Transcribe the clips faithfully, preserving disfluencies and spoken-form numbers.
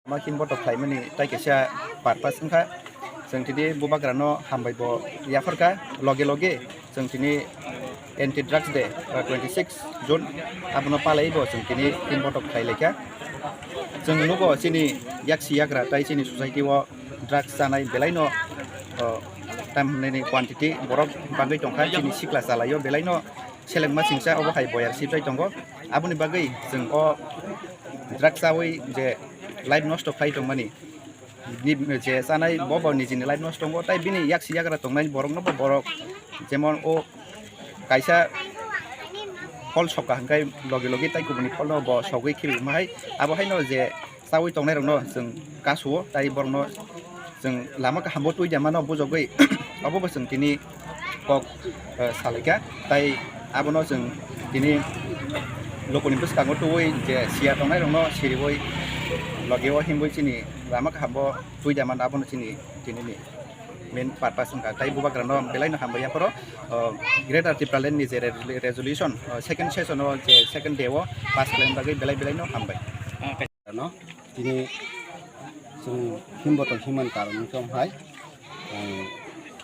Ma himbotok khlaimani tai kaisa purpose wngkha. Chwng tini bubagrano hambai bo yapharkha, loge loge chwng tini anti drugs day, uh, twenty six June, abono palaibo chwng tini himbotok khlai laikha. Chwng nugo chini yaksi yagra tai chini society o drugs chanai belaino, uh, tam hwnani quantity borok bagwi tongkha, chini sikla chalaio belaino selengma singsa obo hai boyar sibjai tongo. Aboni bagwi chwng o drugs chawi je life nosto khlai tongmani, ni je chanai bo bo nijini life nosto tongo, tai bini yaksi yagra tongnai borokno bo borok jemon o kaisa phol sokha hwnkhe logi logi tai kubuni pholno bo sogwi khibi mahai. Abo haino je chawi tongnai rokno chwng kasuo, tai borokno chwng lama kaham bo twi da mano bujogwi obo bo chwng tini kok, eh, salaikha. Tai abono chwng tini lokoni bwskango tubui je siya tongnai rokno siriui logi o himui chini lama kaham bo twi da mano, abono chini tini ni main purpose wngkha. Tai bubagrano belai no hambai aphoro, oh, Greater Tipraland ni je re-, resolution, oh, second session o je second day o pass khlaina bagwi belai belai no hambai. No, tini chwng himbotok himani karon wngkha hai, eh,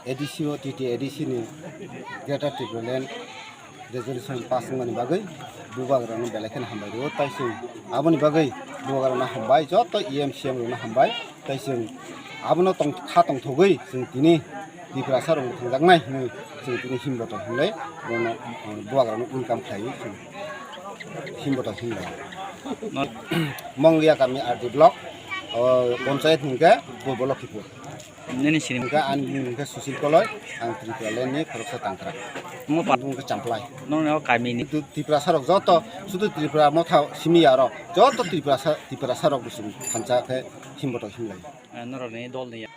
A D C o T T A D C ni Greater Tipraland resolution pass wngmani bagwi bubagrano belai kheno hambai rwo, tai chwng aboni bagwi bubagrano hambai, joto E M C M rokno hambai, tai chwng abono tong-, kha tongthogwi chwng tini Tiprasa rok thangjaknai hinwi chwng tini himbotok hinlai bono, uh, bubagrano welcome khlaiwi chwng himbotok hinlai. Monglia kami R D block, uh, ponchayat hingke Purbo Lokhipur. Nini sini. Hingke ani hingke Sushil Koloi, ang Tipraland ni khoroksa tangkra. Mo pa- Hingke Champlai. Nong neo kami ni. Tu Tiprasa rok joto, sudu Tripura motha simi aro, joto Tiprasa, Tiprasa rok bwswng thansa khe himbotok hinlai. Eh, norok ni dol ni ya.